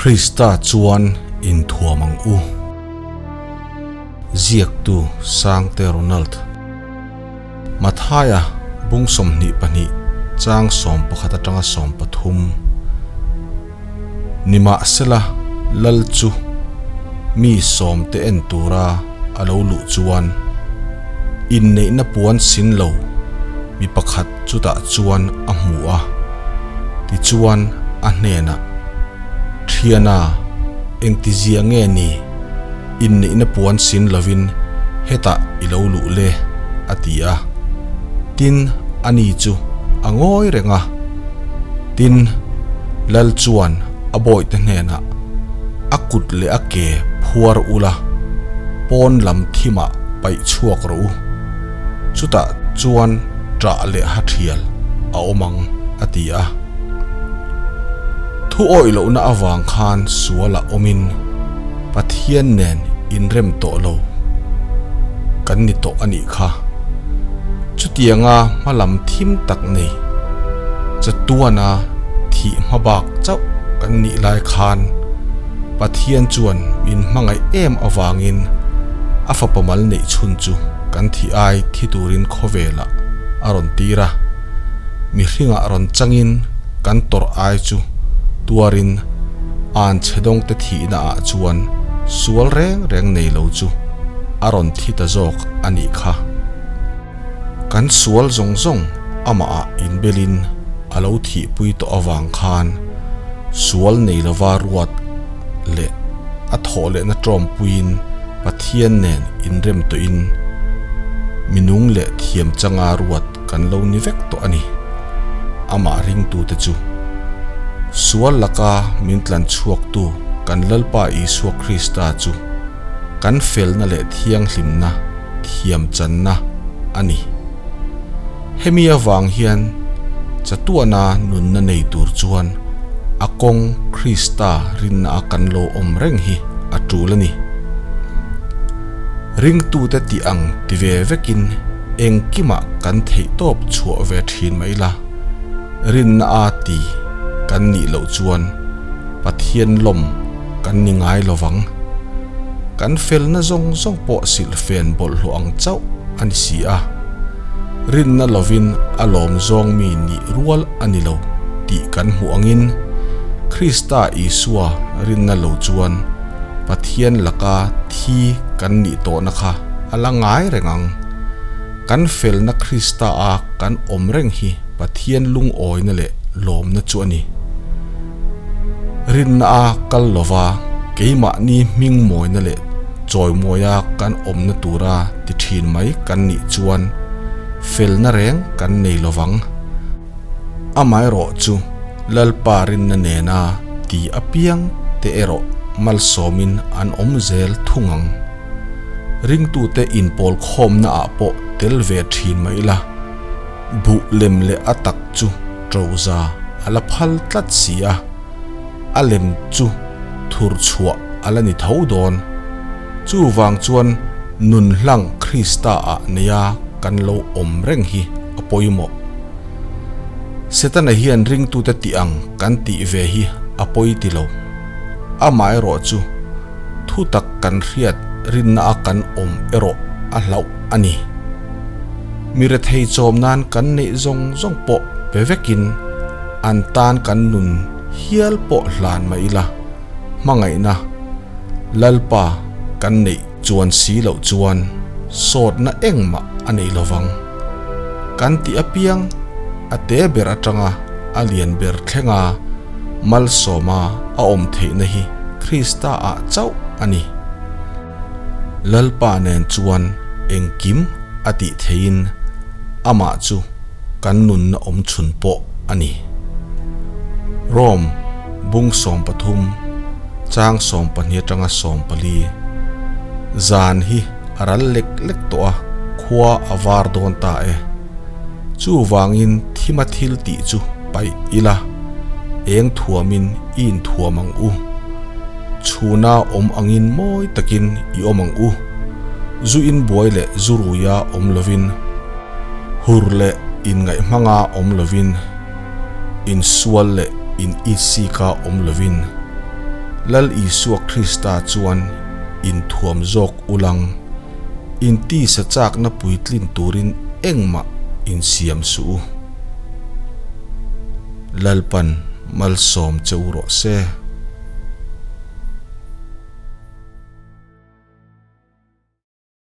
Krista chuan inthuam ang u. Ziaktu Sangte Ronald. Mathaia bung 22 chang 11 atanga 13. Nimahsela Lal chu mi sawmte en tura a lo luh chuan inneihna puan sin lo mi pakhat chutah chuan a hmu a, tichuan a hnenah, Thiana, engtizia nge ni inneihna puan sin lovin hetah i lo luh le? a ti a. Tin, ani chu a ngawi reng a. Tin, Lal chuan a bawihte hnenah, A kut leh a ke phuar ula, pawn lam thimah paih chhuak rawh u. Chutah chuan ṭah leh ha ṭhial a awm ang, a ti a. Thu awih lohna avang khan sualah awmin Pathian nen inrem tawh lo kan ni tawh a nih kha. Chutianga hmalam thim tak nei chatuana thih hmabak chauh kan nih lai khan Pathian chuan min hmangaih em avangin a fapa mal neih chhun chu kan thih ai thi turin khawvelah a rawn tir a, mihringah rawn changin kan tawrh ai chu tuarin an chhe dawngte thihna ah chuan sual reng reng nei lo chu a rawn thi ta zawk a nih kha. Kan sual zawng zawng amah ah inbelin a lo thihpui tawh avang khan sual nei lova ruat leh a thawh lehna tawmpuiin Pathian nen inrem tawhin minung leh thiam changa ruat kan lo ni vek tawh a ni. Amah ringtute chu sual laka min tlan chhuaktu kan Lalpa Isua Krista chu kan felna leh thianghlimna thiam channa a ni. Hemi avang hian chatuana nunna nei tur chuan a kawng Krista rinna a kan lo awm reng hi a tul a ni. Ringtute tih ang ti ve vekin engkimah kan theihtawp chhuah ve thin mai la, rinna a ti kan nih loh chuan Pathian lawm kan ni ngai lovang. Kan felna zawng zawng pawh silhfen bawlhhlawh ang chauh a ni si a. Rinna lovin a lawm zawng mi nih rual a ni lo tih kan hmuh angin Krista Isua rinna lo chuan Pathian laka thi kan nih tawhna kha a la ngai reng ang. Kan felna Krista a kan awm reng hi Pathian lungawina leh lawmna chu a ni. Rinna a kal lova keimahni hming mawina leh chawimawia kan awmna tura ti thin mai kan nih chuan felna reng kan nei lovang. Amaherawh chu Lalpa rinna nena ti apiang te erawh malsawmin an awm zel thung ang. Ringtute inpawl khawmna ah pawh tel ve thin mai ila, buh lem leh a tak chu ṭoza a la phal tlat si a, a lem chu thur chhuah a la ni tho dawn. Chuvang chuan nun hlang Krista ah neia kan lo awm reng hi a pawimawh. Setana hian ringtute tih ang kan tih ve hi a pawi ti lo. Amaherawh chu thu tak kan hriat rinna a kan awm erawh a hlauh a ni. Mi rethei chawm nan kan neih zawng zawng pawh pe vekin an tan kan nun hial pawh hlan mai ila, hmangaihna Lalpa kan neih chuan si loh chuan sawtna engmah a nei lovang. Kan tih apiang a te ber atanga a lian ber thlenga malsawma a awm theihna hi Krista ah chauh a ni. Lalpa nen chuan engkim a tih theihin amah chu kan nunna awm chhun pawh a ni. Rome bung 13 chang 12 atanga 14 Zan hi a ral lek lek tawh a, khua a var dawn ta e. Chuvangin thima thil tih chu paih ila, eng thuamin i inthuam ang u. Chhuna awm angin mawi takin i awm ang u. Zu inbuai leh zu ruia awm lovin, hur leh inngaih hmanga awm lovin, insual leh in itsika awm lovin. Lal Isua Krista chuan inthuam zawk ulang, intisa chakna puitlin turin engmah insiam suh u. Lalpan malsawm che u rawh se.